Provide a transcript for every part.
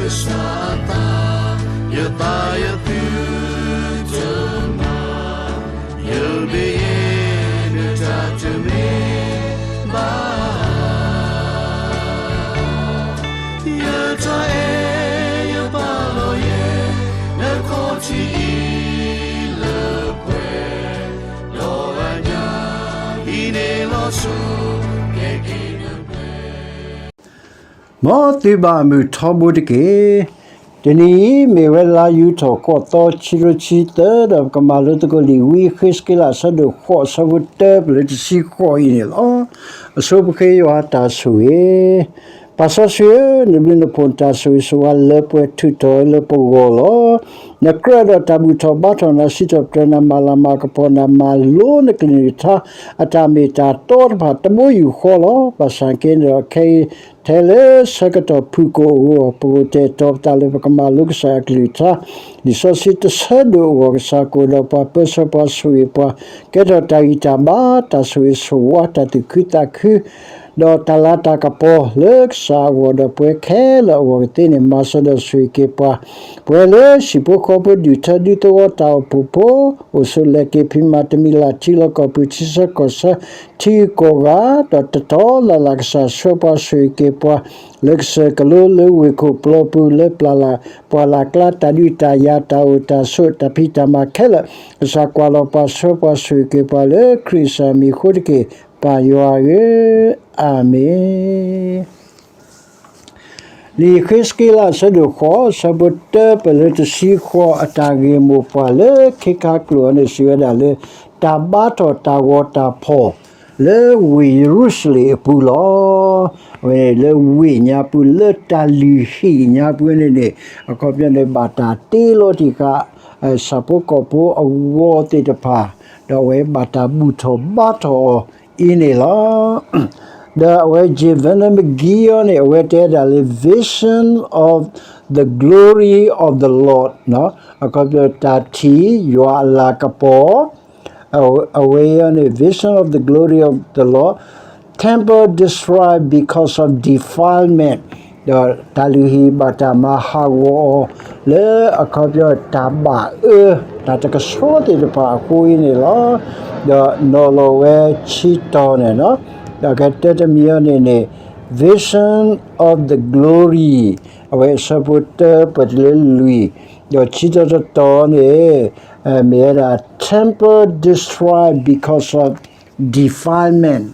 ကစၢ်အသး, ယသးယသုတမၤ, ယမ့ၢ်ယဲ နတၢ်တမ့ၢ်ဘၣ်. ယတၢ်အဲၣ်ယပာ်လီၤယဲ နခီၣ်ထံးအံၤလၢပှဲၤ, ဒီးအညၣ်အံၤန့ၣ်လီၤဆီ ကဲက့ၤနပှဲၤ မ်သုဘၣ်မုာ်ထီဘိတက့ၢ်. တနံၤအံၤ မ့ၢ်ဝဲလါယူၤထီၣ်ဃိးသီ ခံကထိခံဆံသၢ, ဒီးပကမၤလိသကိးလံာ်ဝံဃ့းစက့လး အဆၢဒိၣ်ဃိး အဆၢဖိတၢ ပလၢတဆံဃိးအံၤန့ၣ်လီၤ. အဆိပဃ့ယွၤတၢ်ဆိၣ်ဂ့ၤ, ပၢ်စီဆှံဧၢ, နဘျုးနဖှိၣ်နတၢ်ဆိၣ်ဂ့ၤဆိၣ်ဝါလၢပှဲၤထုးထီၣ်လၢပဂီၢ်လီၤ. နကြၢးဒီးတၢ်ဘူၣ်ထီၣ်ဘါထီၣ်နၤ စံးထီၣ်ပတြၢၤနၤ မၤလၤမၤကပီၤနၤ မၤလိနကလုၢ်ကထါ အတၢ်မ့ၢ်တၢ်တီတဖၣ် တဘိယူၢ်ဃီလီၤ. ဘၣ်ဆၣ်က့န့ၣ်ဒီး ခဲအံၤ ထဲလၢဆၢကတီၢ်ဖုၣ်ကိာ်အဂီၢ် ပကအိၣ်တဲာ်တီၤပသးလၢပကမၤလိကစၢ်ယွၤအကလုၢ်ကထါ လံာ်စီဆှံတဆၢဒိၣ်အဂီၢ် ကစၢ်ကအိၣ်ဒီးပှၤ ပၢဆှၢပှၤဆိၣ်ဂ့ၤပှၤ ကဲထီၣ်တၢ်ဂံၢ်တၢ်ဘါ တၢ်ဆိၣ်ဂ့ၤဆိၣ်ဝါ တၢ်သူၣ်ခုသးခု ဒီးတၢ်လၤတၢ်ကပီၤလၢကစၢ်အဂီၢ် ဒီးပဝဲခဲလၢာ်အဂီၢ်ကသ့န့ၣ် မၤစၢၤဒီးဆိၣ်ဂ့ၤက့ၤပှၤ ပဝဲလၢဟံၣ်ဖိဃီဖိ ဒူၣ်ထၢဒူသဝီ တၢ်အိၣ်ဖှိၣ်ဖိ အိၣ်ဆိးလဲၤက့ၤ ဖံးမၤတမံၤလၢ် ထံလီၢ်ကီၢ်ပူၤ ထံဆၢကီၢ်ဆၢ ထံဂုၤကီၢ်ဂၤ ဒီးတတီၤလၢ်လၢ် ကစၢ်ဆှၢပှၤဆိၣ်ဂ့ၤက့ၤပှၤ လၢကစၢၢ်ကလိ လၢဝ့ၢ်ခိၣ်ပျီပူၤ လၢပှၢ်လၢ်ကျါ တၢ်ဒုးတၢ်ယၤ တၢ်အိၣ်တၢ်ဆိး တၢ်ဖံးတၢ်မၤခဲလၢာ် ကစၢ်ကွၢ်လီၤပှၤ ဆှၢပှၤဆိၣ်ဂ့ၤက့ၤပှၤ လၢခရံာ်ကစၢ်မံၤအဃိတက့ၢ် ပၢ်ယွၤဧၢ, အၤမ့ၣ်. လံာ်ဃ့းစက့လး အဆၢဒိၣ်ဃိး အဆၢဖိတၢ ပလၢတဆံဃိး အတၢ်ဂ့ၢ်မိၢ်ပှၢ်လၢခ့ခါကျိာ်အံၤန့ၣ် စံးဝဲဒၣ်လၢ တၢ်ဘါထီၣ်တၢ်ဂီၤတၢ်ဖီၣ် လၢဝ့ၢ်ယရူၤၡလ့ၣ်အပူၤလီၤ. အဝဲန့ၣ်လၢဝ့ၢ်ညါပူၤ လၢတၢ်လုၢ်ဟံၣ်ညါပူၤန့ၣ်န့ၣ် အခီပညီန့ၣ် ဘၣ်တၢ်တ့လီၤတံၢ်ဃာ် ဆၣ်ဖိကီၢ်ဖိအဂီၤသ့ၣ်တဖၣ် ဒီးအဝဲဘၣ်တၢ်ဘူၣ်ထီၣ်ဘါထီၣ်အီၤအံၤန့ၣ်လီၤ. ဒီးအဝဲ J Vernon McGee အံၤန့ၣ် အဝဲတဲဒၣ်လၢ Vision of the Glory of the Lord အခီပညီ တၢ်ထံၣ်ယွၤအလၤကပီၤ အဝဲအံၤန့ၣ် Vision of the Glory of the Lord, Temple Destroyed Because of Defilement ဒီးတၢ်လုၢ်ဟံၣ်ဘၣ်တၢ်မၤဟးဂီၤအီၤ လၢအခီပညီတၢ်ဘၣ်အၢ တၢ်တကဆှီသ့ၣ်တဖၣ်အဃိအံၤန့ၣ်လီၤ. ဒီးနီၤလီၤဝဲဆံတီၤန့ၣ် ဒီးကတၢတမံၤအံၤန့ၣ်န့ၣ် Vision of the Glory အဝဲအဆၢဖိတၢပှဲၤတုၤလၢလွံၢ် ဒီးဆံတီၤတတီၤန့ၣ် မ့ၢ်ဝဲဒၣ် Temple Destroyed Because of Defilement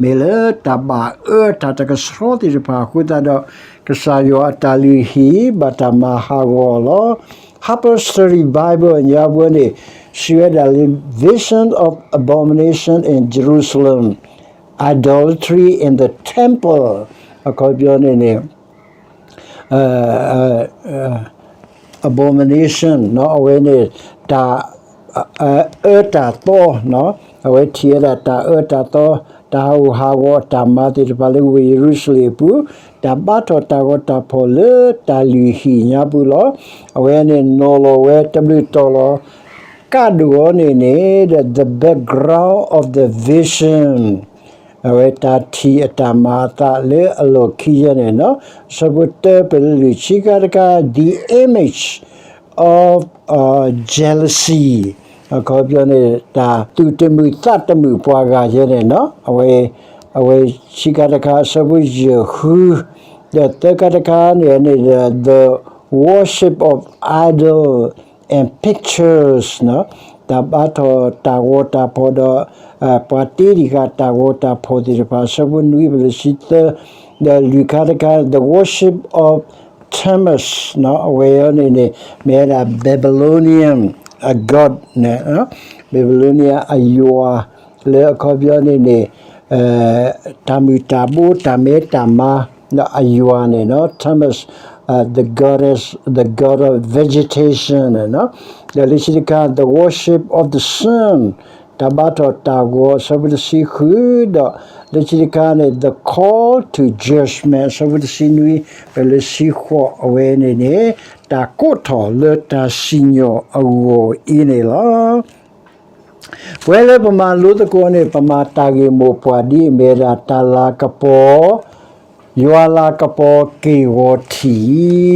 မ့ၢ်လၢတၢ်ဘၣ်အၢတၢ်တကဆှီသ့ၣ်တဖၣ်အဃိသတးဒီး ကစၢ်ယွၤအတၢ်လုၢ်ဟံၣ်ဘၣ်တၢ်မၤဟးဂီၤအီၤလီၤ. Harper Study Bible အညါပူၤန့ၣ် စံးဝဲဒၣ်လၢ Vision of Abomination in Jerusalem, Idolatry in the Temple အခီပညီန့ၣ်န့ၣ် abomination အဝဲန့ၣ် တၢ် အၢတၢ်သီ အဝဲထံၣ်ဝဲဒၣ်တၢ်အၢတၢ်သီ တၢ်ဟးဂူာ်ဟးဂီၤအတၢ်မၤသ့ၣ်တဖၣ်လၢဝ့ၢ်ယရူၤၡလ့ၣ်အပူၤ တၢ်ဘါထီၣ်တၢ်ဂီၤတၢ်ဖီၣ်လၢတၢ်လုၢ်ဟံၣ်ညါပူၤလီၤ. အဝဲန့ၣ်နီၤလီၤဝဲတဘျုးတီၤလီၤ. ကးဒိၣ်အီၤန့ၣ်န့ၣ် the background of the vision အဝဲတၢ်ထံၣ်အတၢ်မၤအသးလၢအလီၢ်ခံယဲန့ၣ် အဆၢဖိတၢပှဲၤလၢလွံၢ် ဆံးခါတခါ the image of jealousy အခီပညီန့ၣ် တၢ်သူၣ်တမုာ်သးတမုာ်ပှၤဂၤယဲန့ၣ် အဝဲ အဝဲဆံးခါတခါ အဆၢဖိယဲၢ်ဃု ဒီးသၢခါတခါန့ၣ်န့ၣ် the worship of idol and pictures တၢ်ဘါထီၣ်တၢ်ဂီၤတၢ်ဖီၣ်ဒီး ပှၤတ့တံၢ်ဃာ်တၢ်ဂီၤတၢ်ဖီၣ်သ့ၣ်တဖၣ် အဆၢဖိနွံပလၢဆံသၢ ဒီးလွံၢ်ခါတခါ the worship of Tammuz အဝဲအံၤန့ၣ်န့ၣ် မ့ၢ်ဝဲဒၣ် Babylonian god န့ၣ် Babylonia အယွၤ လၢအခီပညီန့ၣ်န့ၣ် တၢ်မုၢ်တၢ်ဘိ တၢ်မဲတၢ်မါ အယွၤန့ၣ် Tammuz, the goddess, the god of vegetation န့ၣ် ဒီးလၢခံတခါ the worship of the sun တၢ်ဘါထီၣ်တၢ်ဂီၤ အဆၢဖိတဆံဃု ဒီးလၢခံတခါန့ၣ် the call to judgment အဆၢဖိတဆံနွံ ပလၢဆံဃိး အဝဲန့ၣ်န့ၣ် တၢ်ကိးထီၣ်လၢတၢ်စံၣ်ညီၣ်အဂီၢ်အံၤန့ၣ်လီၤ. ပဝဲလၢပမၤလိသကိးန့ၣ် ပမၤတၢ်ဂ့ၢ်မိၢ်ပှၢ်ဒ်အမ့ၢ်ဝဲဒၣ် တၢ်လၤကပီၤ ယွၤအလၤကပီၤက့ၢ်ဂီၤထံ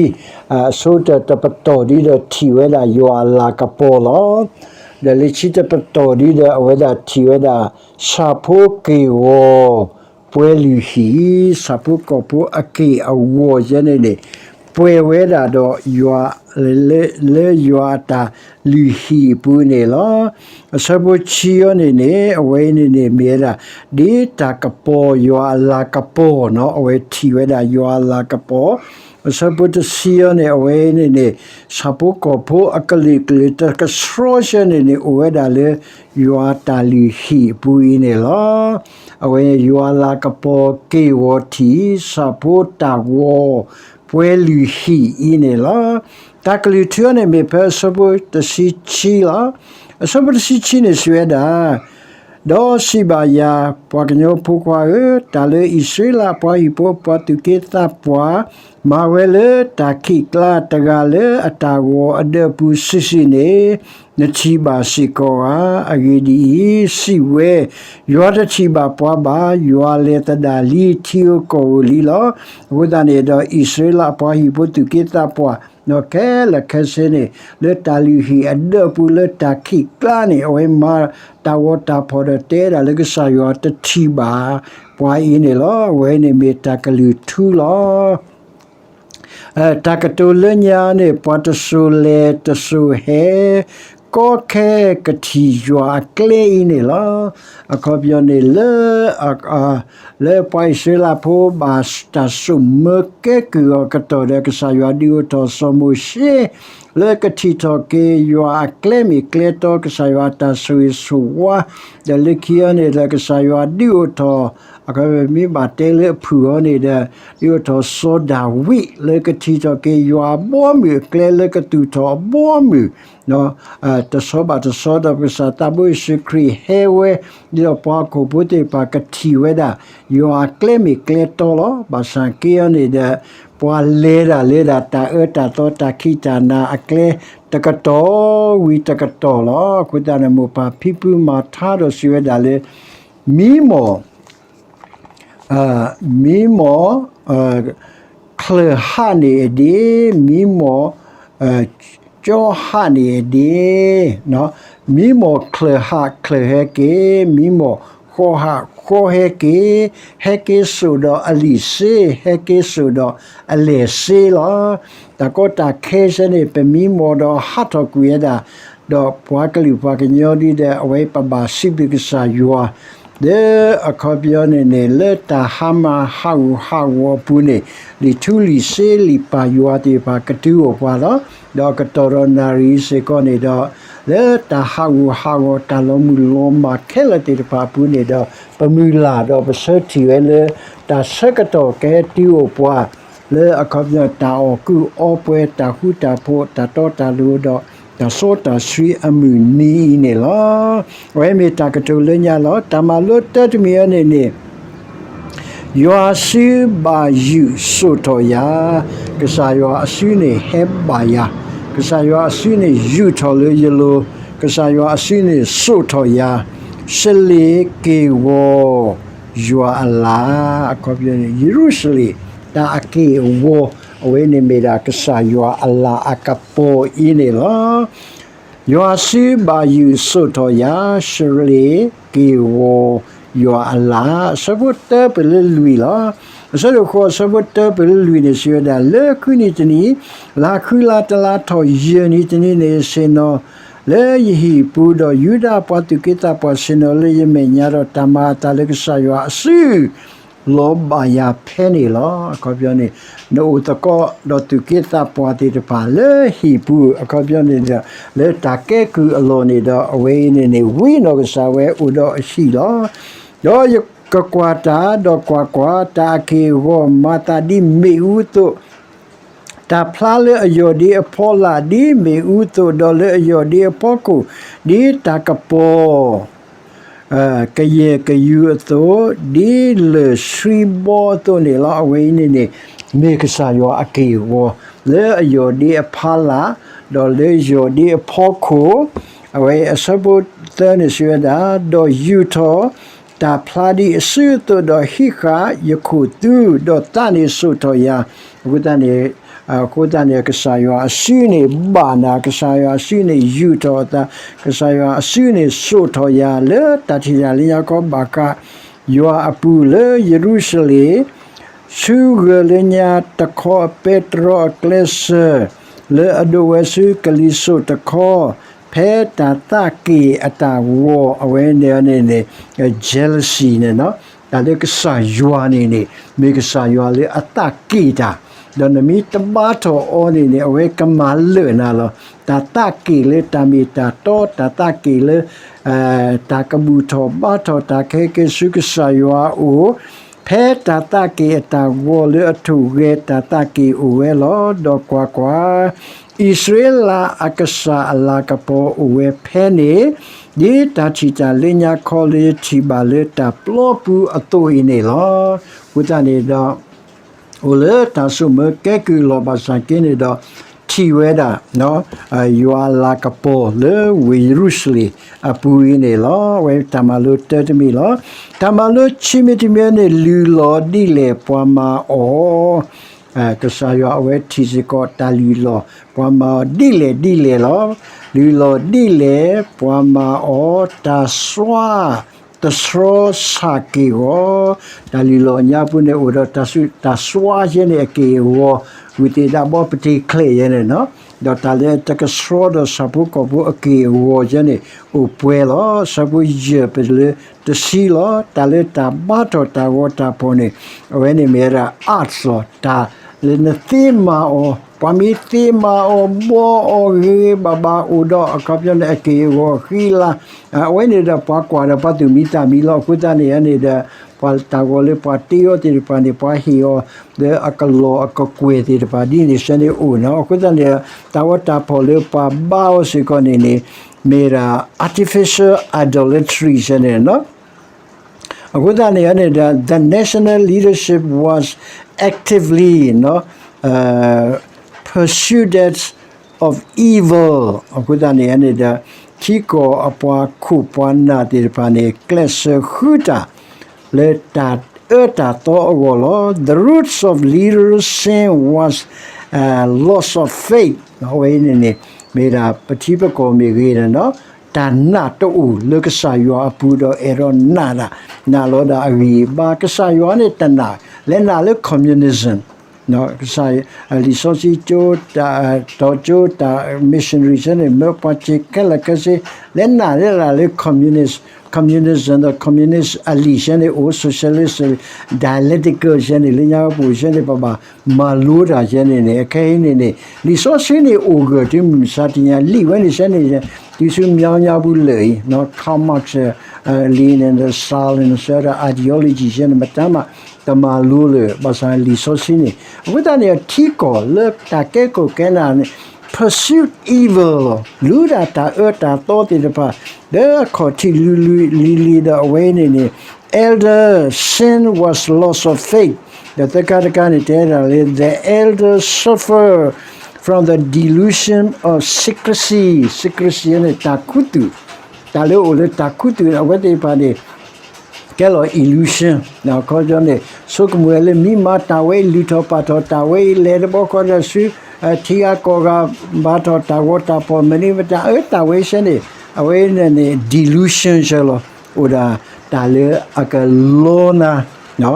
း, အဆိကတၢၢ်တပတီၢ်ဒ်ဒီးထံၣ်ဝဲဒၣ်ယွၤအလၤကပီၤလီၤ. ဒီးလၢခံတပတီၢ်ဒ်ဒီးအဝဲဒၣ်ထံၣ်ဝဲဒၣ် ဆၣ်ဖိက့ၢ်ဂီၤ ပှဲၤလုၢ်ဟံၣ်, ဆၣ်ဖိကီၢ်ဖိအက့ၢ်အဂီၤယဲန့ၣ်န့ၣ် ပှဲၤဝဲဒၣ်ဒီးယွၤ လၢယွၤအတၢ်လုၢ်ဟံၣ်အပူၤန့ၣ်လီၤ. အဆၢဖိဆံအံၤန့ၣ်န့ၣ် အဝဲအံၤန့ၣ်န့ၣ် မ့ၢ်ဝဲဒၣ် ဒ်တၢ်ကပီၤယွၤအလၤကပီၤနီၤ, အဝဲထံၣ်ဝဲဒၣ်ယွၤအလၤကပီၤ. အဆၢဖိတဆံအံၤန့ၣ် အဝဲအံၤန့ၣ်န့ၣ် ဆၣ်ဖိကီၢ်ဖိအကလုာ်ကလုာ်တကဆှီဆၢန့ၣ်န့ၣ် အိၣ်ဝဲဒၣ်လၢ ယွၤတၢ်လုၢ်ဟံၣ်အပူၤအံၤန့ၣ်လီၤ. အဝဲယွၤအလၤကပီၤက့ၢ်ဂီၤထံး ဆၣ်ဖိတၢ်ဂီၤ ပှဲၤလုၢ်ဟံၣ်အံၤန့ၣ်လီၤ. တၢ်ကလုၢ်ထူအံၤန့ၣ်မ့ၢ်ဖဲအဆၢဖိတဆံခံလီၤ. အဆၢဖိတဆံခံန့ၣ်စံးဝဲဒၣ် ဒီးစံးဘၣ်ယၤ, ပှၤကညီဖိခွါဧၢ, တၢ်လၢအံၣ်စရ့လးအပှၤဟံၣ်ဖိပှၤသူၣ်က့သးပှၢ် မၤဝဲလၢတၢ်ခံးကျါတဂၤလၢအတၢ်ဂီၤအဒၢးအပူၤစုာ်စုာ်န့ၣ် နထံၣ်ဘၣ်စ့ၢ်ကီးဧါ. အဂ့ၢ်ဒ်အံၤ, စံးဝဲ, ယွၤတထံၣ်ဘၣ်ပှၤဘၣ်, ယွၤလဲၤသဒၣ်လံ ထံဧိၤကီၢ်ဧိၤလံလီၤ. အဃိသတးန့ၣ်ဒီး အံၣ်စရ့လးအပှၤဟံၣ်ဖိသူၣ်က့သးပှၢ် ဒီးခဲလၢာ်ခဲဆ့န့ၣ် လၢတၢ်လုၢ်ဟံၣ်အဒၢးအပူၤလၢတၢ်ခံးကျါန့ၣ် အဝဲမၤတၢ်ဂီၤတၢ်ဖီၣ်ဒီးတဲဒၣ်လၢကစၢ်ယွၤတထံၣ်ဘၣ်ပှၤအံၤန့ၣ်လီၤ. အဝဲန့ၣ်မ့ၢ်တၢ်ကလုၢ်ထူလီၤ. တၢ်ကတိၤလၢညါန့ၣ် ပှၤတစိၤလဲၤတစိၤဟဲ ကီခဲကထံၣ်ယွၤအကျဲအံၤန့ၣ်လီၤ. အခီပညီန့ၣ် လၢ လၢပှၤအံၣ်စရ့လးဖိဘၣ်တၢ်ဆိၣ်မၢကဲကုၢ်အီၤကတီၢ်ဒီး ကစၢ်ယွၤဒုးအိၣ်ထီၣ်စီၤမိၤၡ့ လၢကထံၣ်ထီၣ်က့ၤယွၤအကျဲမ့ၢ်ကျဲတီ ကစၢ်ယွၤအတၢ်ဆိၣ်ဂ့ၤဆိၣ်ဝါ ဒီးလၢခံအံၤန့ၣ်ဒီး ကစၢ်ယွၤဒုးအိၣ်ထီၣ် အခီပညီမ့ၢ်ဘၣ်တဲလၢအဖုၣ်အီၤန့ၣ်ဒီး ဒုးအိၣ်ထီၣ်စီၤဒၤဝံး လၢကထံၣ်ထီၣ်က့ၤယွၤအဘီအမုၢ်အကျဲ လၢကသူၣ်ထီၣ်အဘီအမုၢ် တဆီဘၣ်တဆီဒီးကစၢ်သးဘိယ့ၣ်ၡူးခရံာ်ဟဲဝဲ ဒ်သိးပှၤဟီၣ်ခိၣ်ဖိသ့ၣ်တဖၣ်ကထံၣ်ဝဲဒၣ် ယွၤအကျဲမ့ၢ်ကျဲတီလီၤ. ဘၣ်ဆၣ်က့အံၤန့ၣ်ဒီး ပှၤလဲၤဒၣ်လဲၤဒၣ်တၢ်အၢတၢ်သီတၢ်ခံးတၢ်နၤအကျဲ တကတီၢ်ဝံၤတကတီၢ်လီၤ. အဃိသတးန့ၣ် မိၢ်ပၢ်ဖံဖုမၤထါဒီးစံးဝဲဒၣ်လၢ မံမီၢ် မံမီၢ် ချၢၣ်ဟးန့ၢ်အဒ့, မံမီၢ် ကၠီဟးန့ၢ်အဒ့, မံမီၢ်ချၢၣ်ဟးချၢၣ်ဟဲက့ၤ, မံမီၢ်ဃီဟးဃီဟဲက့ၤ, ဟဲက့ၤစိာ်ဒီးအလံာ်စ့, ဟဲက့ၤစိာ်ဒီးအလဲၢ်စ့လီၤ. တၢ်ကီတၢ်ခဲဆၢန့ၣ် ပမံမီၢ်ဒီးဟးထီၣ်ကွံာ်ဝဲဒၣ် ဒီးပှၤကလုာ်ပှၤကညီဒ်ဒီး အဝဲပဘၣ်စံးဘျုးကစၢ်ယွၤ ဒီးအခီပညီန့ၣ်န့ၣ် လၢတၢ်ဟးမၤဟးဂူာ်ဟးဂီၤအပူၤန့ၣ် လံာ်ထူလံာ်စ့လံာ်ပၢ်ယွၤသ့ၣ်တဖၣ်ကတုၤအိၣ်ပှၤလီၤ. ဒီးကတီၢ်ဒီးနၣ်ရံၣ်စ့ၢ်ကီးန့ၣ်ဒီး လၢတၢ်ဟးဂူာ်ဟးဂီၤတၢ်လီၤမုၢ်လီၤမၢ်ခဲလၢာ်သ့ၣ်တဖၣ်အပူၤန့ၣ်ဒီး ပမုၢ်လၢ်ဒီးပဆၢထံၣ်ဝဲလၢ တၢ်ဆၢကတီၢ်ကဟဲတုၤအိၣ်ပှၤ လၢအခီပညီတၢ်အီၣ်ကုၢ်အီပှဲၤ တၢ်ဃူတၢ်ဖိး တၢ်တီတၢ်လိၤဒီး တၢ်စီတၢ်ဆှံအမုၢ်နံၤအံၤန့ၣ်လီၤ. အဝဲမ့ၢ်တၢ်ကတိၤလၢညါလီၤ. တၢ်မၤလိတၢတမံၤအံၤန့ၣ်န့ၣ် ယွၤအစုဘၣ်ယုၢ်စိာ်ထီၣ်ယၤ, ကစၢ်ယွၤအစုန့ၣ်ဟဲဘၣ်ယၤ, ကစၢ်ယွၤအစုန့ၣ်ယူာ်ထီၣ်လၢယလိၤ, ကစၢ်ယွၤအစုန့ၣ်စိာ်ထီၣ်ယၤ, ရှလ့ၣ်က့ၢ်ဂီၤ ယွၤအလၤ, အခီပညီန့ၣ် ယရူၤၡလ့ၣ် တၢ်အက့ၢ်အဂီၤ အဝဲန့ၣ်မ့ၢ်ဒၣ်ကစၢ်ယွၤအလၤအကပီၤအံၤန့ၣ်လီၤ. ယွၤစုဘၣ်ယုၢ်စိာ်ထီၣ်ယၤ, ရှလ့ၣ်က့ၢ်ဂီၤယွၤအလၤ, အဆၢဖိတၢပၢၢ်လၢလွံၢ်လီၤ. အဆၢဒိၣ်ဃိး အဆၢဖိတၢပၢၢ်လၢလွံၢ်န့ၣ် စံးဝဲဒၣ်, လၢဃုနံၤတနံၤ, လါဃုလါတလါထီၣ်ယဲၢ်နံၤတနံၤန့ၣ် ဆ့ၣ်နီၤလၢယဟံၣ်ပူၤ, ဒီးယူဒၤပှၤသူၣ်က့သးပှၢ်ဆ့ၣ်နီၤလၢယမဲာ်ညါ, ဒီးတၢ်မၤအသးလၢကစၢ်ယွၤအစု လီၤဘၣ်ယၤဖဲန့ၣ်လီၤ. အခီပညီန့ၣ် နအိၣ်သကိးဒီးသူၣ်က့သးပှၢ်သ့ၣ်တဖၣ်လၢဟံၣ်ပူၤ, အခီပညီန့ၣ်ဒီး လၢတၢ်ကဲကုၢ်အလီၢ်န့ၣ်ဒီး အဝဲအံၤန့ၣ်န့ၣ် ဝံနီၢ်ကစၢ်ဝဲအိၣ်ဒီးအဟံၣ်လီၤ. ဒီးယကကွၢ်တၢ်, ဒီးကွၢ်ကွၢ်, တၢ်အက့ၢ်အဂီၤမၤသးဒ်မ့ၣ်အူအသိး, တၢ်ဖျါလၢအယီၢ်ဒ့အဖီလာ်ဒ်မ့ၣ်အူအသိး, ဒီးလၢအယီၢ်ဒ့အဖီခိၣ်ဒ်တၢ်ကပီၤ ကယဲၢ်ကယူၤအသိး, ဒ်လၢၢ်ဆှံဘီအသိးန့ၣ်လီၤ. အဝဲအံၤန့ၣ်န့ၣ် မ့ၢ်ကစၢ်ယွၤအက့ၢ်အဂီၤ လၢအယီၢ်ဒ့အဖီလာ်, ဒီးလၢယီၢ်ဒ့အဖီခိၣ်, အဝဲအဆၢဖိသၢန့ၣ်စံးဝဲဒၣ်, ဒီးယူာ်ထီၣ် တၢ်ဖျါဒ်အစုအသိးဒီးဟံးဃာ်ယခိၣ်သူ, ဒီးသးန့ၣ်စိာ်ထီၣ်ယၤ, အဃိသတးန့ၣ်, အဃိသတးန့ၣ် ကစၢ်ယွၤအစုန့ၣ်ဘၣ်နၤ, ကစၢ်ယွၤအစုန့ၣ်ယူာ်ထီၣ်အသး, ကစၢ်ယွၤအစုန့ၣ်စိာ်ထီၣ်ယၤလၢတၢ်ထံၣ်တၢ်လၢညါခီဘၣ်ဃးယွၤအပူၤလၢယရူၤၡလ့ၣ် ဆူဂၢၢ်လၢညါတခီအပဲတြီအကျဲစၢၤ လၢအဒိးဝဲဆူကလံၤစိးတခီ, ဖဲတၢ်သးက့ၣ်အတၢ်ဂီၤ အဝဲန့ၣ်န့ၣ်န့ၣ် jealousy န့ၣ်, တၢ်လၢကစၢ်ယွၤန့ၣ်န့ၣ် မ့ၢ်ကစၢ်ယွၤလၢအသးက့ၣ်တၢ်, ဒီးနမ့ၢ်တဘါထီၣ်အီၤန့ၣ်န့ၣ် အဝဲကမၤလၢာ်နၤလီၤ. တၢ်သးက့ၣ်လၢတၢ်မ့ၢ်တၢ်တီ, တၢ်သးက့ၣ်လၢ တၢ်ကဘူၣ်ထီၣ်ဘါထီၣ်တၢ်ခဲကဲဆူကစၢ်ယွၤအအိၣ်, ဖဲတၢ်သးက့ၣ်အတၢ်ဂီၤလၢအထူၣ်ဂဲၤတၢ်သးက့ၣ်အိၣ်ဝဲလီၤ. ဒီးကွၢ်ကွၢ်, အံၣ်စရ့လးအကစၢ်အလၤကပီၤအိၣ်ဝဲဖဲန့ၣ်, ဒ်တၢ်ထံၣ်တၢ်လၢညါခီလၢယထံၣ်ဘၣ်လၢတၢ်ပျီပူၤအသိးအံၤန့ၣ်လီၤ. အဃိသတးန့ၣ်ဒီး အိၣ်လၢတၢ်ဆိၣ်မၢကဲကုၢ်လီၤဘၣ်ဆၣ်က့န့ၣ်ဒီး ထံၣ်ဝဲဒၣ် ယွၤအလၤကပီၤလၢဝ့ၢ်ယရူၤၡလ့ၣ်အပူၤအံၤန့ၣ်လီၤ. အဝဲတၢ်မၤလိတၢ်တမံၤလီၤ. တၢ်မၤလိခံမံၤတမံၤန့ၣ် လုၢ်လီၢ်ဒ်လဲၣ်ပှၤမၤအီၤ, ကစၢ်ယွၤအဝဲထံၣ်စ့ၢ်ကီးတၢ်လုၢ်လီၢ်ပှၤမၤအီၤဒ်လဲၣ်ဒ်လဲၣ်လီၤ. လုၢ်လီၢ်ဒ်လဲၣ်ပှၤမၤအီၤ တၢ်စွါ တဆှီဆၣ်က့ၢ်ဂီၤ, တၢ်လုၢ်လီၢ်ညါပူၤန့ၣ် အိၣ်ဒီးတၢ်ဆူးတၢ်စွါယဲန့ၣ်အက့ၢ်အဂီၤ, ဂုၢ်သ့ၣ်ဒၣ်ဘီပတ့ၤချဲးယဲန့ၣ်နီၤ, ဒီးတၢ်လၢတကဆှီဒီးဆၣ်ဖိကီၢ်ဖိအက့ၢ်အဂီၤယဲန့ၣ် အိၣ်ပှဲၤလီၤ. ဆၢဖိယဲၢ်ပလၢတဆံလီၤ. တၢ်လၢတၢ်ဘါထီၣ်တၢ်ဂီၤတၢ်ဖီၣ်န့ၣ် အဝဲန့ၣ်မ့ၢ်ဝဲဒၣ် arts လီၤ. တၢ်လၢနသ့မၤအီၤ, ပှၤမ့ၢ်သ့မၤအီၤ ဘှီအီၤဂ့ၤဂ့ၤဘၣ်ဘၣ် အိၣ်ဒီးအခီပညီန့ၣ် အက့ၢ်အဂီၤဃံလၤ အဝဲန့ၣ်ဒီးပှၤကွၢ်ဒီးပှၤသူၣ်မံသးမံလီၤ. အဃိသတးန့ၣ်န့ၣ်ဒီး ပှၤတၢ်ဂီၤလၢပှၤတ့အီၤသ့ၣ်တဖၣ်န့ၣ် ပှၤဟ့ၣ်အီၤလၢအကလီၢ်အကကွဲၢ်သ့ၣ်တဖၣ်ဒ်န့ၣ်ဆၢန့ၣ်အိၣ်နီၤ. အဃိသတးန့ၣ် တၢ်ဂီၤတၢ်ဖီၣ်လၢပှၤဘါအီၤစ့ၢ်ကီးန့ၣ်န့ၣ် မ့ၢ်ဒၣ် artificial idolatry ဆၢန့ၣ်နီၤ. အဃိသတးန့ၣ်န့ၣ်ဒီး the national leadership was actively pursued of evil. အဃိသတးန့ၣ်န့ၣ်ဒီး ထံကီၢ်အပှၤခိၣ်ပှၤနၢ်သ့ၣ်တဖၣ်န့ၣ် ကျဲးစၢးဃုတၢ် လၢတၢ်အၢတၢ်သီအဂီၢ်လီၤ. The roots of leaders' sin was loss of faith. အဝဲအံၤန့ၣ်န့ၣ် မ့ၢ်ဒၣ်ပထံပကီၢ်မ့ၢ်ဂ့ၤန့ၣ်နီၤ, တၢ်နာ်တအိၣ်လၢကစၢ်ယွၤအပူၤဒီးအဲၣ်ဒိးနာ်ဒၣ် နာ်လီၤဒၣ်အဂံၢ်အဘါ. ကစၢ်ယွၤန့ၣ်တနာ်, လဲၤနာ်လၢ communism ကစၢ် လံာ်စီဆှံကၠိ တၢ်တီကၠိ တၢ် missionary ဆၢန့ၣ် မၢပှၤစ့ၢ်ခဲလၢာ်ခဲဆ့ လဲၤနာ်လၢဒၣ်လၢ communist, communism ဒီး communist အလံာ်ဆၢန့ၣ်အိၣ် socialist dialectical ဆၢန့ၣ် လၢညါပူၤဆၢန့ၣ် ပဘၣ်မၤလိတၢ်ဆၢန့ၣ်န့ၣ် အခဲအံၤန့ၣ်န့ၣ် လံာ်စီဆှံန့ၣ်အိၣ်ဂၢၢ်တုၤမုၢ်မဆါတနံၤညါ လံာ်ဝဲန့ၣ်ဆၢန့ၣ် တုၤဆူ မြောင်းမြပူၤလၢာ်အံၤ Karl Marx လံာ်န့ၣ် Stalin ဆၢဒီး ideology ဆၢန့ၣ် မတၤမး တမၤလိလၢၤ ဘၣ်ဆၣ်လံာ်စီဆှံန့ၣ် အဃိသတးန့ၣ် ထံကီၢ်လၢတၢ်ကဲခိၣ်ကဲနၢ်န့ၣ် pursue evil လီၤ. လူၤဒၣ်တၢ်အၢတၢ်သီသ့ၣ်တဖၣ် လၢအခီၣ်ထံးလွံၢ်လွံၢ်လံၤလံၤဒီး အဝဲအံၤန့ၣ်န့ၣ် elder, sin was loss of faith. ဒီးသၢခါတခါန့ၣ် တဲဒၣ်လၢ the elders suffer from the delusion of secrecy. Secrecy န့ၣ် တၢ်ခူသူၣ်, တၢ်လၢအိၣ်လၢတၢ်ခူသူၣ်န့ၣ် အဝဲသ့ၣ်တဖၣ်န့ၣ် ကဲလီၤ illusion ခီပညီန့ၣ် ဆိကမိၣ်ဝဲလၢမ့ၢ်မၤတၢ်ဝဲအံၤ လုၢ်ထီၣ်ပာ်ထီၣ်တၢ်ဝဲအံၤ လဲၤတဘျီဃီဒီးဆူ ထံဂၤကီၢ်ဂၤ ဘါထီၣ်တၢ်ဂီၤတၢ်ဖီၣ် မနုၤမတၤ အၢ တၢ်ဝဲဆၢန့ၣ် အဝဲန့ၣ်န့ၣ် delusion ဆၢလီၤ. အိၣ်ဒၣ်တၢ်လၢအကလီနၤ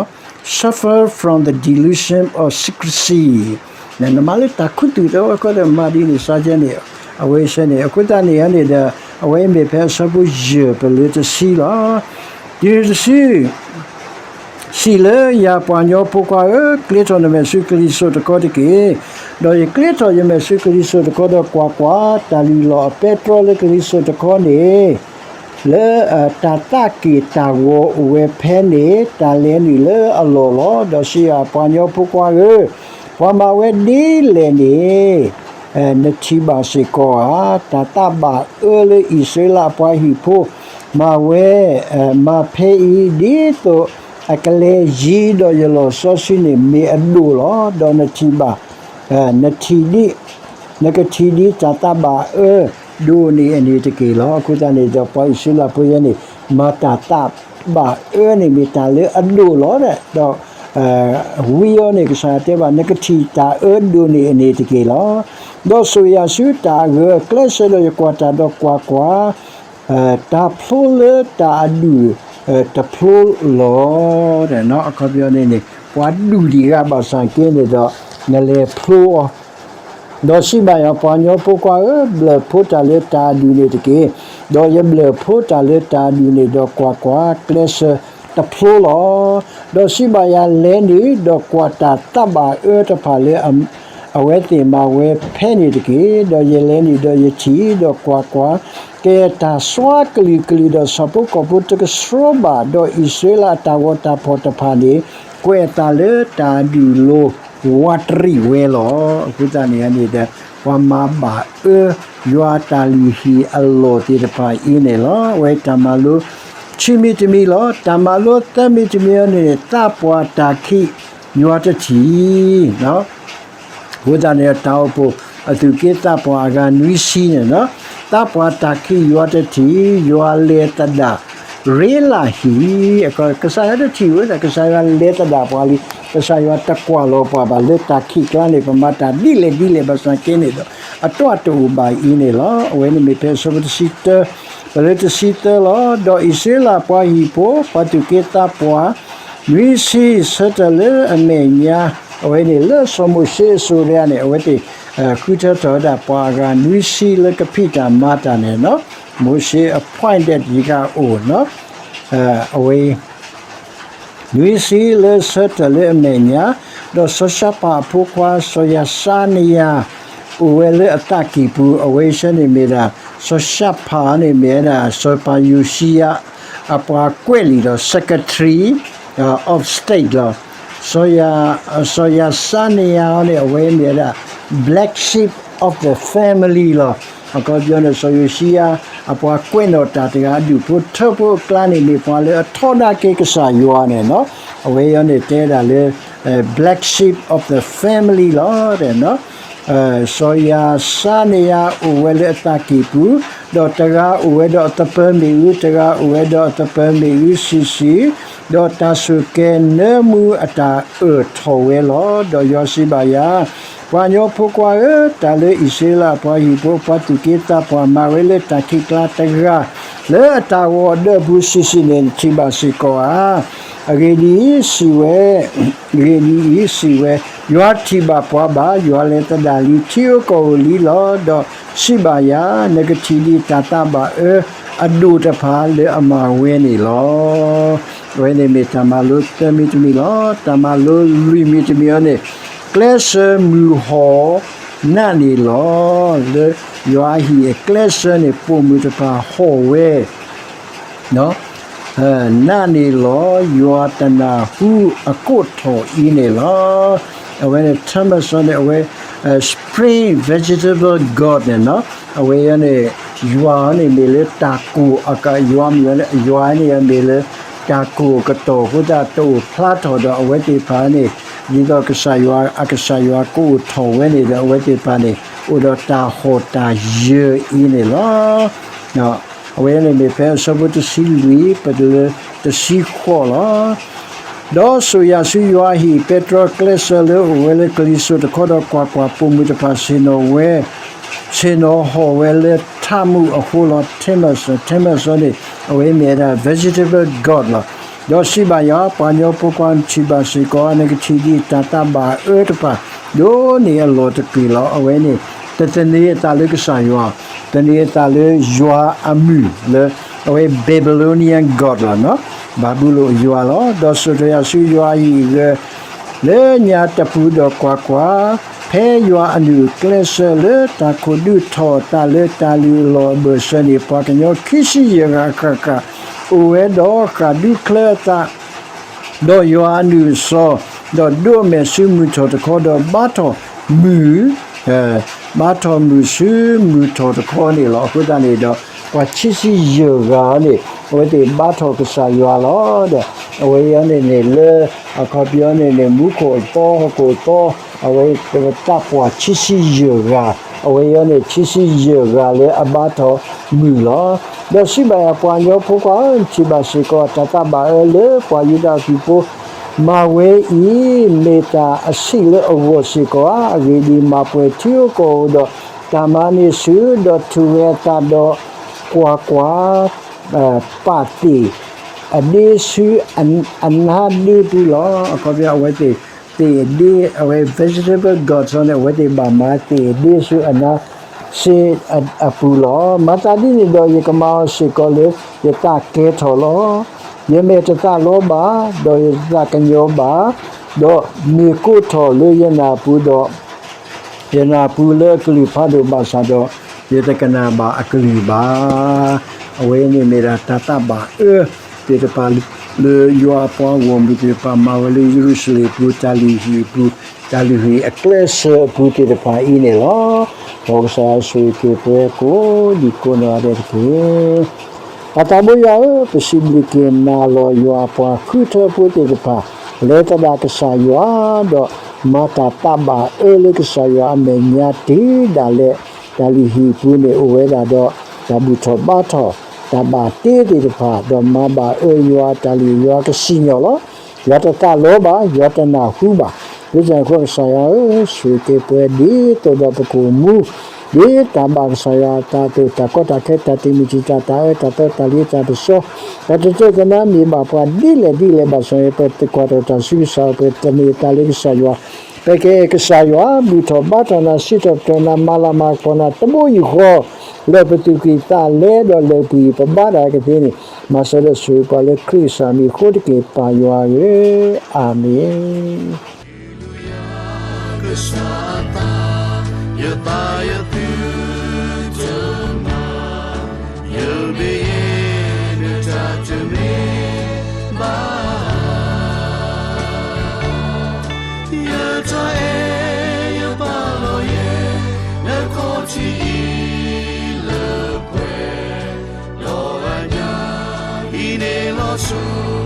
suffer from the delusion of secrecy. နမၤလၢတၢ်ခူသူၣ်တဘျီဃီဒီးမၤဒ်န့ၣ်စါဆၢန့ၣ် အဝဲဆၢန့ၣ် အဃိသတးန့ၣ်န့ၣ်ဒီး အဝဲမ့ၢ်ဖဲအဆၢဖိယဲၢ်ပလၢတဆံလီၤ. တဆံ စံးလၢယၤပှၤကညီဖိခွါဧၢ, ကျ့ထီၣ်နမဲာ်ဆူကလံၤစိးတခီတက့ၢ်. ဒီးယကျ့ထီၣ်ယမဲာ်ဆူကလံၤစိးတခီဒီး ကွၢ်ကွၢ်, တၢ်လုၢ်လီၢ်အပဲတြီလၢကလံၤစိးတခီန့ၣ် လၢတၢ်သးက့ၣ်တၢ်ဂီၤအိၣ်ဝဲဖဲန့ၣ် တၢ်လဲၤနုာ်လၢအလီၢ်လီၤ. ဒီးစံးယၤ ပှၤကညီဖိခွါဧၢ, ပှၤမၤဝဲဒ်လဲၣ်န့ၣ် နထံၣ်ဘၣ်စ့ၢ်ကီးဧါ. တၢ်သးဘၣ်အၢလၢအံၣ်စရ့လးအပှၤဟံၣ်ဖိ မၤဝဲ, မၤဖဲအံၤ ဒ်သိးအကလဲၤယံၤဒီးယလီၢ်စီဆှံန့ၣ် မ့ၢ်အဒိၣ်လီၤ. ဒီးနထံၣ်ဘၣ်, နထံၣ်ဒ်, နကထံၣ်ဒ်တၢ်သးဘၣ်အၢဒိၣ်န့ၢ်အန့ၣ်တက့ၢ်လီၤ. အဃိသတးန့ၣ်ဒီး ပှၤအံၣ်စရ့လးဖိယဲန့ၣ် မၤတၢ်သး ဘၣ်အၢန့ၣ်မ့ၢ်တၢ်လၢအဒိၣ်လီၤ. ဒီး ဝံအီၤန့ၣ် ကစၢ်ယွၤတဲဘၣ် နကထံၣ်တၢ်အၢဒိၣ်န့ၢ်အန့ၣ်တက့ၢ်လီၤ. ဒီးစိာ်ယၤဆူတၢ်အဂၢၤအကျဲးစၢးဒီးယကွၢ်တၢ်ဒီးကွၢ်ကွၢ် တၢ်ဖျိလၢတၢ်အဒူၣ်တဖျိလီၤ. အခီပညီန့ၣ်န့ၣ် ပှၤဒူၣ်ဒံးဂၤဘၣ်ဆၣ်က့န့ၣ်ဒီး နလဲၤဖျိအီၤ ဒီးစံးဘၣ်ယၤ, ပှၤကညီဖိခွါဧၢ, ဘျၢၣ်ဖိတၢ်လၢတၢ်အဒူၣ်န့ၣ်တက့ၢ်. ဒီးယဘျၢၣ်ဖိတၢ်လၢတၢ်အဒူၣ်န့ၣ်, ဒီးကွၢ်ကွၢ်, ကျဲးစၢးတဖျိလီၤ. ဒီးစံးဘၣ်ယၤ, လဲၤန့ၣ်, ဒီးကွၢ်တၢ်သးဘၣ်အၢတဖၣ်လၢအဝဲသ့ၣ်မၤဝဲဖဲန့ၣ်တက့ၢ်. ဒီးယလဲၤန့ၣ်ဒီးယထံၣ်, ဒီးကွၢ်ကွၢ်, ကဲတၢ်စွါကလုာ်ကလုာ်, ဒီးဆၣ်ဖိကီၢ်ဖိတကဆှီဘၣ်, ဒီးအံၣ်စရ့လးအတၢ်ဂီၤတၢ်ဖီၣ်တဖၣ်န့ၣ် ကွဲးအသးလၢတၢ်အဒူၣ်လိၤဝးတရံးဝဲလီၤ. အဃိသတးန့ၣ်န့ၣ်ဒီး ပှၤမၤဘၣ်အၢယွၤတၢ်လုၢ်ဟံၣ်အလီၢ်သ့ၣ်တဖၣ်အံၤန့ၣ်လီၤ. အဝဲတၢ်မၤလိ ခံမံၤတမံၤလီၤ. တၢ်မၤလိသၢမံၤတမံၤအံၤန့ၣ်န့ၣ် သးပှၢ်တၢ်ခံးယွၤတထံၣ် အဃိသတးန့ၣ် တၢ်အိၣ်ဖှိၣ် အသူၣ်က့သးပှၢ်အဂၤနွံဆံန့ၣ်, သးပှၢ်တၢ်ခံးယွၤတထံၣ်, ယွၤလဲၤသဒၣ်ရ့လၢ်ဟံၣ်, ကစၢ်ယွၤတထံၣ်ဝဲဒၣ်, ကစၢ်ယွၤလဲၤသဒၣ်ပှၤလံ, ကစၢ်ယွၤတကွၢ်လီၤပှၤဘၣ်လၢတၢ်ခံးကျါန့ၣ် ပမၤတၢ်ဒ်လဲၣ်ဒ်လဲၣ်ဘၣ်ဆၣ်က့န့ၣ်ဒီး အတၢ်တအိၣ်ဘၣ်အံၤန့ၣ်လီၤ. အဝဲန့ၣ်မ့ၢ်ဖဲအဆၢဖိတဆံတၢ, ပလၢတဆံသၢလီၤ. ဒီးအံၣ်စရ့လးပှၤဟံၣ်ဖိ ပှၤသူၣ်က့သးပှၢ် နွံဆံဆၢထၢၣ်လၢအမဲာ်ညါ, အဝဲန့ၣ်လၢစီၤမိၤၡ့အစိၤတဂၤန့ၣ် အဝဲသ့ၣ် ဃုထၢထီၣ်ဝဲဒၣ်ပှၤအဂၤနွံဆံလၢကဖံးတၢ်မၤတၢ်န့ၣ်, မိၤၡ့ appointed ယကအိၣ် အဝဲ နွံဆံလၢဆၢထၢၣ်လၢအမဲာ်ညါ, ဒီးစီၤၡဖၣ်အဖိခွါ စီၤယၤစါနယၤ အိၣ်ဝဲလၢအသးကံၢ်ပူၤ, အဝဲဆၢန့ၣ်မ့ၢ်ဒၣ် စီၤၡဖၣ်န့ၣ်မ့ၢ်ဝဲဒၣ် စီၤပၤယိၤၡံယၤ အပှၤကွဲးလံာ်ဒီး Secretary of State လီၤ. စီၤယၤစါနယၤန့ၣ် အဝဲမ့ၢ်ဝဲဒၣ် black sheep of the family လီၤ. အခီပညီန့ၣ် စီၤယိၤၡံယၤ အပှၤကွဲးနီၣ်တၢ်တဂၤ အဒူၣ်ဖိထၢဖိအကျါန့ၣ် မ့ၢ်ပှၤလၢအထီဒါက့ၤကစၢ်ယွၤန့ၣ်လီၤ. အဝဲအံၤန့ၣ်တဲဒၣ်လၢ black sheep of the family လီၤ. စီၤယၤစါနယၤအိၣ်ဝဲလၢအသးကံၢ်ပူၤ, ဒီးတဂၤအိၣ်ဝဲဒီးအသပၢၤမ့ၣ်အူ, တဂၤအိၣ်ဝဲဒီးအသပၢၤမ့ၣ်အူဆံးဆံး, ဒီးတၢ်ဆိၣ်ကဲၤနၢမူအတၢ်အၢၣ်ထီၣ်ဝဲလီၤ. ဒီးယွၤစံးဘၣ်ယၤ, ပှၤကညီဖိခွါဧၢ, တၢ်လၢအံၣ်စရ့လးအပှၤဟံၣ်ဖိအပှၤသူၣ်က့သးပှၢ်မၤဝဲလၢတၢ်ခံးကျါတဂၤ လၢအတၢ်ဂီၤအဒၢးပူၤဆံးဆံးန့ၣ် နထံၣ်ဘၣ်စ့ၢ်ကီးဧါ. အဂ့ၢ်ဒ်အံၤ, စံးဝဲ, အဂ့ၢ်ဒ်အံၤ, စံးဝဲ, ယွၤထံၣ်ဘၣ်ပှၤဘၣ်, ယွၤလဲၤသဒၣ်လံ, ထံဧိၤကီၢ်ဧိၤလံလီၤ. ဒီးစံးဘၣ်ယၤ, နကထံၣ်ဒံးတၢ်သးဘၣ်အၢအဒိၣ်တဖၣ်လၢအမၤဝဲန့ၣ်လီၤ. အဝဲန့ၣ်မ့ၢ်တၢ်မၤလိသၢမံၤတမံၤလီၤ. တၢ်မၤလိလွံၢ်မံၤတမံၤအံၤန့ၣ် ကျဲးစၢးမုၢ်ဟီၣ်နးန့ၣ်လီၤ. လၢယွၤအဟံၣ်အကျဲးစၢးန့ၣ် ပိာ်မုၣ်တဖၣ်ဟီၣ်ဝဲ နးန့ၣ်လီၤ. ယွၤတနၢ်ဟူအကိးထီၣ်အံၤန့ၣ်လီၤ. အဝဲန့ၣ် Thomas န့ၣ် အဝဲ spring vegetable god န့ၣ်လီၤ. အဝဲန့ၣ် ယွၤန့ၣ်မ့ၢ်လၢတၢ်ကိၢ်အက ယွၤမ့ၢ် ယွၤန့ၣ်မ့ၢ်လၢ တၢ်ကိၢ်အကတီၢ်အဃိသတး တအိၣ်ဖျါထီၣ်ဒီးအဝဲသ့ၣ်တဖၣ်န့ၣ် ဒ်သိးကစၢ်ယွၤ အကစၢ်ယွၤကအိၣ်ထီၣ်ဝဲန့ၣ်ဒီး အဝဲသ့ၣ်တဖၣ်န့ၣ် အိၣ်ဒီးတၢ်ဟီၣ်တၢ်ယၢၤအံၤန့ၣ်လီၤ. အဝဲန့ၣ်မ့ၢ်ဖဲအဆၢဖိတဆံလွံၢ် ပတုၤလၢတဆံဃိးလီၤ. ဒီးစိာ်ယၤဆူယွၤအဟံၣ် ပဲတြီကျဲးစၢးလၢအိၣ်ဝဲလၢကလံၤစိးတခီဒီး ကွၢ်ကွၢ်, ပိာ်မုၣ်တဖၣ်ဆ့ၣ်နီၤဝဲ ဆ့ၣ်နီၤဟီၣ်ဝဲလၢထးမူးအဃိလီၤ. Thomas, Thomas န့ၣ် အဝဲမ့ၢ်ဝဲဒၣ် vegetable god လီၤ. ဒီးစံးဘၣ်ယၤ, ပှၤကညီဖိခွါ နထံၣ်ဘၣ်စ့ၢ်ကီး, နကထံၣ်ဒံးတၢ်သးဘၣ်အၢတဖၣ် ဒိၣ်န့ၢ်အလီၢ်တပျ့ၤလီၤ. အဝဲန့ၣ် တသန့ၤအသးလၢကစၢ်ယွၤ, သန့ၤအသးလၢယွၤအမုၢ်လၢ အဝဲ Babylonian god လီၤ, ဘၤဘူလိၣ်ယွၤလီၤ. ဒီးစိာ်ထီၣ်ယၤဆူယွၤအဟံၣ်ဂၢၢ် လၢညါတပူၤဒီးကွၢ်ကွၢ်, ဖဲယွၤအနုာ်ကျဲးစၢးလၢတၢ်ခိၣ်ဒုးထီၣ်အသးလၢတၢ်လုၢ်အလီၢ်အဘၢၣ်စၢၤန့ၣ် ပှၤကညီခံဆံယဲၢ်ဂၤအဃၣ်ဃၣ် အိၣ်ဝဲဒီးဃၣ်ဒူချၢအသး ဒီးယွၤအနုာ်အစီၤ, ဒီးဒိးအမဲာ်ဆူမုၢ်ထီၣ်တခီ ဒီးဘါထီၣ်မုၢ်, ဘါထီၣ်မုၢ်ဆူမုၢ်ထီၣ်တခီန့ၣ်လီၤ. အဃိသတးန့ၣ်ဒီး ပှၤခံဆံယဲၢ်ဂၤန့ၣ် အဝဲသ့ၣ်ဘါထီၣ်ကစၢ်ယွၤလီၤ. ဒီးအဝဲအံၤန့ၣ်န့ၣ်လၢ အခီပညီန့ၣ်န့ၣ် မူခိၣ်အသီ ဟီၣ်ခိၣ်အသီ အဝဲသးပှၢ်ခံဆံယဲၢ်ဂၤ အဝဲအံၤန့ၣ် ခံဆံယဲၢ်ဂၤလၢအဘါထီၣ်မုၢ်လီၤ. ဒီးစံးဘၣ်ယၤ, ပှၤကညီဖိခွါဧၢ, နထံၣ်ဘၣ်စ့ၢ်ကီး တၢ်သးဘၣ်အၢလၢပှၤယူဒၤအသုးဖိ မၤဝဲအံၤ, မ့ၢ်တၢ်အဆံးလၢအဂီၢ်စ့ၢ်ကီးဧါ. အဂ့ၢ်ဒ်အံၤ, မၤပှဲၤထံဧိၤကီၢ်ဧိၤဒီး တၢ်မၤန့ၢ်ဆူၣ်, ဒီးထူၣ်ဝဲအသးဒီး, ကွၢ်ကွၢ်, ပာ်သ့ၣ်အဒ့ဆူအနါဒ့ပူၤလီၤ. အခီပညီ အဝဲသ့ၣ်သ့ၣ်အဒ့, အဝဲ vegetable garden န့ၣ် အဝဲသ့ၣ်ဘၣ်မၤသ့ၣ်အဒ့ဆူအနါစ့အပူၤလီၤ. မၤသးဒ်န့ၣ်ဒီး ယကမၤအီၤစ့ၢ်ကီးလၢယသးကဲထီၣ်လီၤ. ယမဲာ်တသးလီဘၣ်, ဒီးယတသးကညီၤဘၣ်, ဒီးမ့ၢ်ကိးထီၣ်လၢယနၢ်ပူၤဒီး ယနၢ်ပူၤလၢအကလုၢ်ဖးဒိၣ်ဘၣ်ဆၣ်ဒီး ယတကနၣ်ဘၣ်အကလုၢ်ဘၣ်. အဝဲန့ၣ်မ့ၢ်ဒၣ်တၢ်သးဘၣ်အၢသ့ၣ်တဖၣ် လၢယွၤအပှၤဂီၢ်မုၢ်သ့ၣ်တဖၣ် မၤဝဲလၢယရူၤၡလ့ၣ်အပူၤ, တၢ်လုၢ်ဟံၣ်အပူၤ, တၢ်လုၢ်ဟံၣ်အကျဲစၢၤအပူၤသ့ၣ်တဖၣ်အံၤန့ၣ်လီၤ. မ်ကစၢ်ယွၤဆိၣ်ဂ့ၤက့ၤပှၤကိးဒံကိးနီၢ်ဂၤဒဲးတက့ၢ်. ပၢ်သးဘိယွၤဧၢ, ပစံးဘျုးက့ၤနၤလီၤ. ယွၤအပှၤဃုထၢဖိသ့ၣ်တဖၣ် လဲၤသဒၣ်ကစၢ်ယွၤ, ဒီးမၤတၢ်သးဘၣ်အၢလၢကစၢ်ယွၤအမဲာ်ညါတ့ၢ်ဒၣ်လဲာ်. တၢ်လုၢ်ဟံၣ်အပူၤန့ၣ် အိၣ်ဝဲဒၣ်ဒီး တၢ်ဘူၣ်ထီၣ်ဘါထီၣ်, တၢ်ဘၣ်တ့သ့ၣ်တဖၣ်, ဒီးမၤဘၣ်အၢယွၤအတၢ်လုၢ်, ယွၤကစံၣ်ညီၣ်လီၤ. ယွၤတသးလီဘၣ်, ယွၤတနၢ်ဟူဘၣ်. လၢတၢ်န့ၣ်အဃိ ကစၢ်ယွၤဧၢ, ဆိၣ်ဂ့ၤက့ၤပှၤဒ်သိးဒီးပကအိၣ်မူ ဒ်တၢ်ဘၣ်ကစၢ်ယွၤအသးအသိး, တၢ်ကီတၢ်ခဲ, တၢ်တမုာ်တံာ်တာ်, တၢ်အၢတၢ်သီ, တၢ်လံတၢ်ပစီ, တၢ်တတၢသနာ်မ့ၢ်ဘၣ်ပှၤဒ်လဲၣ်ဒ်လဲၣ်ဘၣ်ဆၣ်, ပသကွၢ်တၢ်တၢ်ဆူကစၢ်, ပသန့ၤသးလၢကစၢ်ယွၤ, ပကအဲၣ်ကစၢ်ယွၤ, ဘူၣ်ထီၣ်ဘါထီၣ်နၤ, စံးထီၣ်ပတြၢၤနၤ, မၤလၤမၤကပီၤနၤ, တဘိယူၢ်ဃီ, လၢပသူၣ်ကံၢ်သးလဲဒီးလၢပှၤ ပဘါဒၣ်ကသ့န့ၣ်, မၤစၢၤဒီးဆိၣ်ဂ့ၤပှၤလၢခရံာ်ကစၢ်မံၤအဃိတက့ၢ်, ပၢ်ယွၤဧၢ, အၤမ့ၣ်. ကစၢ်အသး, ယသးယသုတမၤ, ယမ့ၢ်ယဲနတၢ်တမ့ၢ်ဘၣ်. ယတၢ်အဲၣ်ယပာ်လီၤယဲ, နခီၣ်ထံးအံၤလၢပှဲၤ, ဒီးအညၣ်အံၤန့ၣ်လီၤဆူ